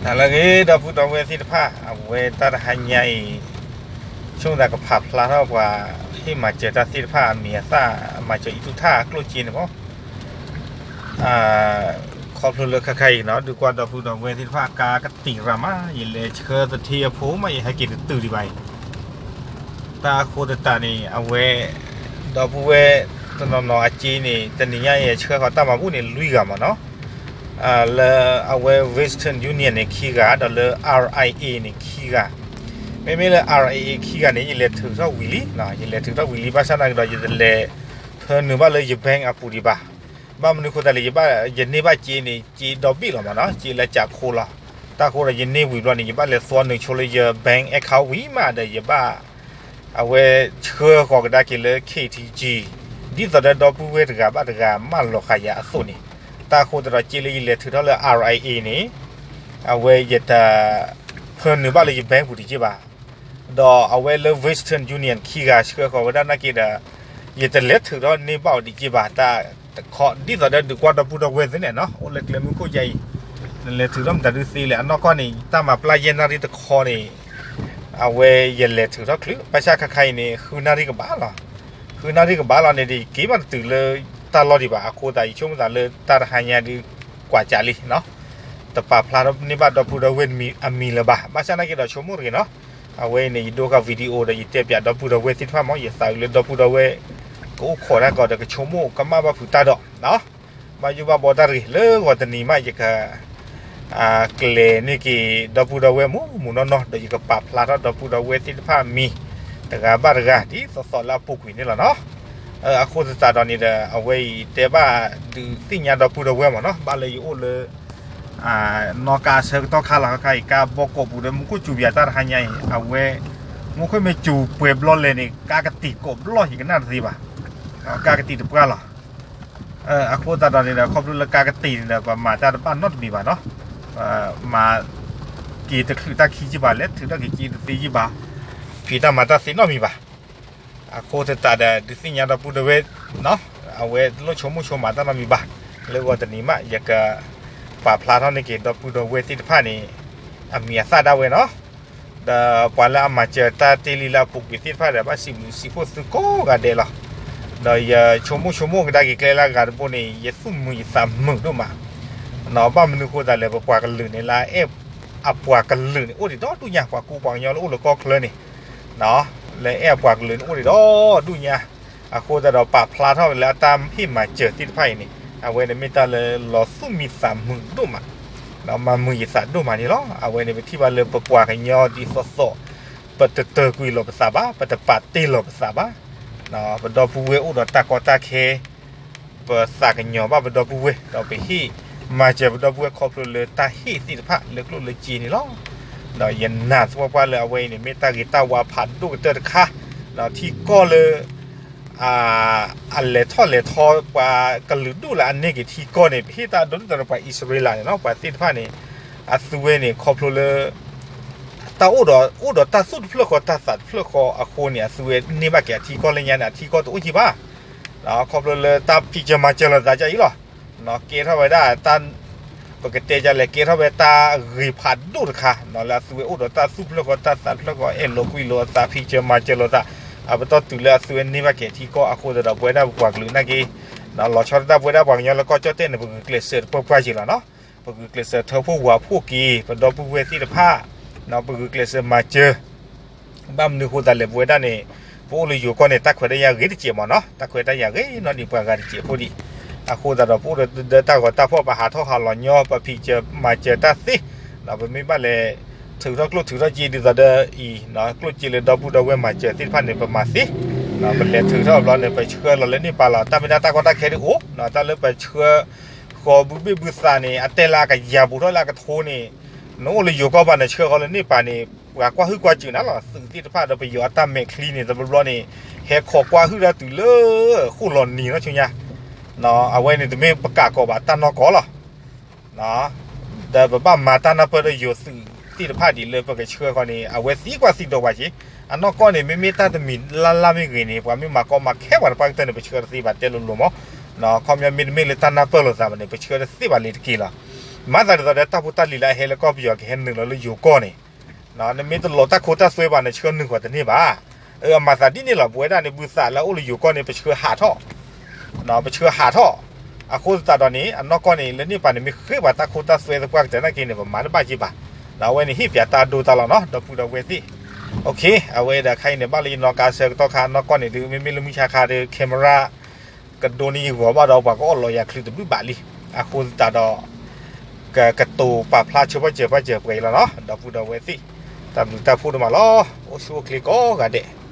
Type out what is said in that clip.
တၢ်လၢအဂ့ၤ ဒီပုၢ်ဒီဝဲၢ်သ့ၣ်တဖၣ်, အဝဲတၢ်တဟါညါအံၤ ဆိကမိၣ်သးကဖးဖျါထီၣ်ပှၤဟ့ၣ်မၤစၢၤတၢ်သ့ၣ်တဖၣ်အမံၤအသၣ်, မၤစၢၤအံၤတူၢ်ထၣ်အကျိၣ်စ့န့ၣ်မး. ခီဖျိလၢခဲခါအံၤနီၤ ဒုးကွၢ်ဒီပုၢ်ဒီဝဲၢ်သ့ၣ်တဖၣ် ကါကတံာ်ရၤမး, ယလဲၤဆှၢသထ့အဖိမး ယဟဲက့ၤတတုၤဒံးဘၣ်အံၤ တၢ်အဃိသတးန့ၣ် အဝဲ ဒီပုၢ်ဝဲၢ်တနီၤနီၤအစ့န့ၣ် တနံၤညါအံၤဆှၢဃီၤတၢ်မၤဘူၣ်န့ၣ် လွံၢ်ဂၤမးနီၤ. လၢအဝဲ Western Union န့ၣ်ခံဂၤ ဒီးလၢ R I A န့ၣ်ခံဂၤ, မ့မ့ၢ်လၢ R I A ခံဂၤန့ၣ် ယလဲၤထုးထီၣ်ဝံၤလံ, ယလဲၤထုးထီၣ်ဝံၤလံ ဘၣ်ဆၣ်သနာ်က့ဒီး ယတလဲၤဖၢနုာ်ဘၣ်လၢယ bank အပူၤဒံးဘၣ်. ဘၣ်မနုၤအဃိသတးလဲၣ် ယဘၣ် ယန့ၢ်ဘၣ်စ့န့ၣ် စ့ဒီဘ့ၣ်လီၤမးနီၤ, စ့လၢကးခိလီၤ. တၢ်အဃိဒီးယန့ၢ်ဝံၤဘျီန့ၣ် ယဘၣ်လဲၤသွီနုာ်ဆိလၢယ bank account ဝံၤမးဒီး ယဘၣ် အဝဲဆှၢဃီၤကဒါက့ၤလၢ K T G ဒ်သိးဒီးဒီပုၢ်ဝဲၢ်တဂၤဘၣ်တဂၤမၢလီၤဃာ်ယၤအသိးန့ၣ်, တၢ်အဃိသတးဒီးစ့လၢယလဲၤထုးထီၣ်လၢ R I A န့ၣ် အဝဲယတဖၢနုာ်ဘၣ်လၢယ bank ပူၤဒံးက့ဘၣ်. ဒီးအဝဲလၢ Western Union ခံဂၤဆှၢဃီၤဝဲဒၣ်နာ်က့ဒီး ယတလဲၤထုးထီၣ်န့ၢ်ဘၣ်အီၤဒံးက့ဘၣ် တၢ်တခီ ဒ်သိးဒီးဒုးကွၢ်ဒီပုၢ်ဒီဝဲၢ်သ့ၣ်န့ၣ်နီၤ အိၣ်လၢကျဲမုၢ်ခိၣ်ယါအံၤ နလဲၤထုးထီၣ်မတၤဒုးသ့လဲၣ် အနီၢ်ကီၢ်န့ၣ် တၢ်မၤပျၢ်ယဲၢ်နၣ်ရံၣ်တခီန့ၣ် အဝဲယလဲၤထုးထီၣ်ချုး ဘၣ်ဆၣ်ခါခါအံၤန့ၣ် ဃုနၣ်ရံၣ်ကဘၣ်လီၤ. ဃုနၣ်ရံၣ်ကဘၣ်လီၤန့ၣ်ဒီး က့ၤမးတတုၤလၢတၢ်လီၢ်ဒံးဘၣ် အဃိသတးယဆိကမိၣ်သးလၢတၢ်တဟါညါဒုး ကွၢ်ကးလံနီၤ တပာ်ဖျါထီၣ်န့ၢ်ဘၣ်ဒီပုၢ်ဒီဝဲၢ်အမံၤလၢၤဘၣ် ဘၣ်ဆၣ်သနာ်က့ဒီးဆိကမိၣ်တဂ့ၤနီၤ အဝဲအံၤန့ၣ် ယဒိက video ဒီးယတဲပၠးဒီပုၢ်ဒီဝဲၢ်သ့ၣ်တဖၣ်မး ယသးအုးလၢဒီပုၢ်ဒီဝဲၢ် ကအိၣ်ခိးတၢ်ကီဒီးကဆိကမိၣ်ကမၣ်ဘၣ်ဖုးတၢ်ဒီး ဘၣ်ယိၣ်ဘၣ်ဘီတၢ်တဂ့ၤ လၢဂီၤတနံၤမး ယက ကျဲၤန့ၢ်က့ၤဒီပုၢ်ဒီဝဲၢ်မုၢ်မုၢ်နီၢ်နီၢ် ဒီးယကပာ်ဖျါထီၣ်ဒီပုၢ်ဒီဝဲၢ်သ့ၣ်တဖၣ်အမံၤ တဂၤဘၣ်တဂၤ ဒ်သိးသိးလၢအပူၤကွံာ်န့ၣ်လီၤနီၤ. အဃိသတးဒီးန့ၣ်ဒီး အဝဲအံၤတဲဘၣ်ဒုးသ့ၣ်ညါဒီပုၢ်ဒီဝဲၢ်မးနီၤ ဘၣ်လၢယအိၣ်လၢ နီၢ်ကါအဆၢကတီၢ်ခါလီၤ ခါခါအံၤ ကါဘီကိးပူၤဒီး မူခိၣ်စူၤပၠးတၢ်တဟါညါအံၤ အဝဲ မူခိၣ်မ့ၢ်စူၤပှဲၤဘျီလဲၣ်န့ၣ် ကါကတံာ်ကိးဘျီ ယကနၣ်တသ့ဘၣ်, ကါကတံာ်တပှၢ်လီၤ. အဃိသတးဒီးန့ၣ်ဒီး ခီဖျိလၢကါကတံာ်န့ၣ်ဒီး ပမၤတၢ်တဘၣ်နီတမံၤဘၣ်နီၤ, ပမၤက့ၤတချုးတၢ်ခံယံာ်ဘၣ် လဲၤထုးထီၣ်က့ၤက့ၤတသ့ယံာ်ဘၣ်, ဖံးတၢ်မၤတၢ်သ့နီတမံၤဘၣ်. အဃိသတးဒီး ဒုးသ့ၣ်ညါဒီပုၢ်ဒီဝဲၢ် အဝဲတလိၣ်ဆိကမိၣ်ဆိကမးတၢ်နီတမံၤဘၣ်, လၢဂီၤတနံၤမး ယက ပာ်ဖျါထီၣ်န့ၢ်က့ၤဒီပုၢ်ဒီဝဲၢ်သ့ၣ်တဖၣ်န့ၣ် အမံၤအသၣ်ဒၣ်ဝဲနီၤ, ဒီးပှၤလၢအမၤစၢၤတၢ်တ့ၢ်လံလၢအပူၤကွံာ်သ့ၣ်တဖၣ်ဒီး ဘၣ်စံးဘျုးစံးဖှိၣ်သုကိးဂၤဒဲးလီၤ. ဒီးယဆိကမိၣ်ဆိကမိၣ်ကဒါက့ၤကျဲလၢအဂၤတဘိန့ၣ် ယသူၣ်မုာ်ယသးမုာ်ဒိၣ်မး, ဘၣ်မနုၤအဃိသတးလဲၣ် ပပှၤကလုာ်န့ၣ် လၢအအဲၣ်အပှၤကလုာ်န့ၣ် အိၣ်ဒံးဒီဒူၣ်ညါ ပှၤကူပှၤကညီလၢအိၣ်လၢကီၢ်ချၢန့ၣ် လၢအဲၣ်အပှၤကလုာ်န့ၣ် အိၣ်ဒံးဒီဒူၣ်ညါ, အဃိသတးဒီးပာ်ဖျါထီၣ်လၢအတၢ်ဟ့ၣ်မၤစၢၤသ့ၣ်တဖၣ်အံၤန့ၣ် အဝဲန့ၣ်မ့ၢ်တၢ်လၢလီၤသူၣ်မံသးမုာ်ဒိၣ်မး, ဒီးမၤမုာ်ယသးဒိၣ်မးန့ၣ်လီၤ. အဝဲန့ၣ်ပထံၣ်ဘၣ်လၢပပှၤကညီဒ်သိးသိး ပတတၢၤကွံာ်လိာ်ပသးဘၣ်, ပတပာ်တ့ၢ်လိာ်ပသးဘၣ်, ပဒီပုၢ်ဝဲၢ်အိၣ်ဒီးတၢ်ကီတၢ်ခဲ ပသးကညီၤဘၣ်ပဒီပုၢ်ဝဲၢ် ဒီးပဟ့ၣ်မၤစၢၤပဒီပုၢ်ဝဲၢ်ခီဖျိလၢတၢ်ဟ့ၣ်သ့ၣ်တဖၣ်လၢကျိၣ်လၢစ့န့ၣ်လီၤ. ဒီးယနာ်သပှၢ်ပှၢ်လၢအဝဲအံၤန့ၣ်မ့ၢ်တၢ်ဂ့ၤတၢ်ဝါဖးဒိၣ်ကတၢၢ်တခါ, ဒီးထံကီၢ်လၢ အလဲၤထီၣ်လဲၤထီပှၤကလုာ်ဒူၣ်လၢအန့ၢ်က့ၤထံကီၢ်န့ၣ် ပဟ့ၣ်တၢ်ဒိဒ်သိးဒီးပှၤအံၣ်စရ့လးန့ၣ်လီၤ. ပှၤသ့ၣ်တဖၣ်န့ၣ် အသုဝဲန့ၣ် ခီဖျိလၢ တၢ်အိၣ်ဒီး အိၣ်ဒီးတၢ်သူၣ်တဖျၢၣ်ဃီတၢ်သးတဖျၢၣ်ဃီအဃိန့ၣ် အသုဝဲန့ၢ်ဘၣ်က့ၤအထံကီၢ်လၢညါန့ၣ် အထံကီၢ်တအိၣ်က့ဘၣ်. ခီဖျိလၢတၢ်ဖံးစၢၤမၤစၢၤလိာ်သးကအံၤလီၤ. ကဲထီၣ်ဝဲဒၣ်တၢ် ပကတဲဒ်လဲၣ် ကဲထီၣ်ဝဲတၢ်ဂ့ၤဖးဒိၣ်တခါ လၢအသုဝဲအိၣ်ဒီးတၢ်သူၣ်ဖျၢၣ်ဃီတၢ်သးတဖျၢၣ်ဃီ အဲၣ်လိာ်ကွံလိာ်အသး ဖံးစၢၤမၤစၢၤလိာ်သး အပတီၢ်တုၤလၢအသုဝဲန့ၢ်ဘၣ်က့ၤထံကီၢ်အဃိသတးဒီး ပဝဲဒၣ်ပပှၤကလုာ်နာ်က့ လီၤဆီဒၣ်တၢ်ပဝဲဒၣ်ပှၤကညီလၢကီၢ်ကၠီၣ်တဲၣ်န့ၣ် ပဂုာ်ကျဲးစၢးတပှၢ်ပှၢ်က့ၤလီၤနီၤ. ပဂုာ်ကျဲးစၢးထၢဖှိၣ်ဝးဖှိၣ်က့ၤ ပဒီပုၢ်ဝဲၢ်သ့ၣ်တဖၣ် ပဂုာ်ကျဲးစၢးမၤစၢၤ ဘၣ်မနုၤအဃိသတးလဲၣ် ပဝဲဒၣ်န့ၣ် ပအိၣ်လၢယိၤကီၢ်န့ၣ် တၢ်ခွဲးတၢ်ယာ်ဂ့ၤတစဲးမးနီၤ တၢ်ခွဲးတၢ်ယာ်ဂ့ၤနီၢ်ဒံးပှၤဂၤတစဲးဖိဒံး အဃိသတးဒီး ပအိၣ်ဒီးတၢ်ဂီၤတၢ်ဖီၣ် ပဟးထီၣ်ဟးလီၤညီ ပဖံးစၢၤမၤစၢၤတၢ်သ့ ပမ့ၢ်ဘၣ်လဲၤ ထုးထီၣ်ကျိၣ်ထုးထီၣ်စ့ဒ်သိးဒီးအံၤ ကျိၣ်စ့လၢဒီပုၢ်ဒီဝဲၢ်မၤစၢၤသ့ၣ်တဖၣ်န့ၣ် ပမၤသ့ ပလဲၤထုးထီၣ်ဘျီန့ၣ် ပဆှၢလီၤလၢန့ၣ်ပာ်လီၤ တၢ်မ့ၢ်ဒၣ်တၢ်ကီတၢ်ခဲဒ်အိၣ် တၢ်လၢပဆှၢ ဃီၤဘုဘ့ၣ်ဘုသးန့ၣ် အတဲလၢအကယၤဘူးထီၣ်လၢအကထိန့ၣ် နအိၣ်လၢယိၤကီၢ်ဘၣ်နဆှၢဃီၤလၢန့ၣ်ပာ်န့ၣ် ပှၤကွၢ်ဟုၣ်ကွၢ်စူၣ်နၤလီၤ သုးသ့ၣ်တဖၣ်ဒီးပယီၤအတၢ်မဲာ်ချံန့ၣ် တဘျီဘျီန့ၣ် ဟဲခိးကွၢ်ဟုၣ်ဒၣ်တုၤလၢ ဃိၣ်လီၤနံၤနီၢ်ဆူညါ အဝဲန့ၣ်တမ့ၢ်ပကးကီးဘၣ်တၢ်နီၢ်ကီၢ်လီၤ ဒီးပဘၣ်မၤတၢ်နၢ်ပၢၢ်ဒီးယိၤသုးသ့ၣ်တဖၣ်ဒ်လၢပကဆှၢဃီၤန့ၣ် အဝဲသံကွၢ်သံဒိးပှၤက့ၤ အနီၢ်ကီၢ်န့ၣ် မ့မ့ၢ်တၢ်တမံၤလၢ်လၢ်မ့ၢ်ဂ့ၤန့ၣ် ပှၤမ့ၢ်မၤကီမၤခဲပှၤတပှၢ်ကတၢၢ်န့ၣ် ပဆှၢတသ့ဘၣ်တဲလိၤလိၤမး ခီပညီမ့တမ့ၢ်လၢတၢ်နၢ်ပၢၢ်လိာ်သးဘၣ်န့ၣ် ပဆှၢတသ့ဘၣ်လၢတက့ၢ်လီၤ. မၤသးဒ်သိးဒီး တၢ်ဖိတၢ်လံၤလၢအဟဲလၢကီၢ်ပယီၤကဟဲနုာ်လီၤလၢယိၤကီၢ်န့ၣ်, နမ့ၢ်တလီၤတၢ်ခိတၢ်သွဲဘၣ်န့ၣ် ဆှၢနုာ်ဃီၤတန့ၢ်ဘၣ်. အမၤသးဒ်န့ၣ်လီၤ. ပဝဲဒၣ်န့ၣ် ဘုသးလၢအအိၣ်လၢယိၤကီၢ်န့ၣ် ပဆှၢဟးထီၣ်, ပဆှၢဟးထီၣ်. အဃိသတးဒီးန့ၣ် အနီၢ်ကီၢ်န့ၣ် လၢန့ၣ်ပၤန့ၣ် မ့ၢ်ဃ့ဘၣ်တၢ်ခိတၢ်သွဲသပှၢ်ကတၢၢ်နာ်က့န့ၣ် ပမၤတဘၣ်က့ၤဘၣ်. အဝဲန့ၣ်ဟ့ၣ်ပၠးတၢ်ဒိတၢ်လီၤနီၤ ဒီပုၢ်ဒီဝဲၢ်သ့ၣ်. အဝဲဒီးခါအံၤန့ၣ် ဘၣ်လၢယနီၢ်ကါဆၢကတီၢ်ခါ နီၢ်ကီၢ်န့ၣ်ဒုး မ့မ့ၢ်လၢမုၢ်ဆါခါဒီး camera ကဒိန့ၢ်ယဂီၢ်ဘၣ်ဒီး ပှၤကအိၣ်လီၤယၤချုးတဘျုးဘၣ်လံ. အဃိသတးဒီး ကကတိၤပာ်ဖျါဆၢပီစၢၤပီစၢၤပှဲၤအံၤလီၤနီၤ ဒီပုၢ်ဒီဝဲၢ်သ့ၣ်. တၢ်ဘျုးတၢ်ဖှိၣ်ဒိၣ်မးလီၤ. အိၣ်ဆူၣ်အိၣ်ချ့ကိးဂၤဒဲး.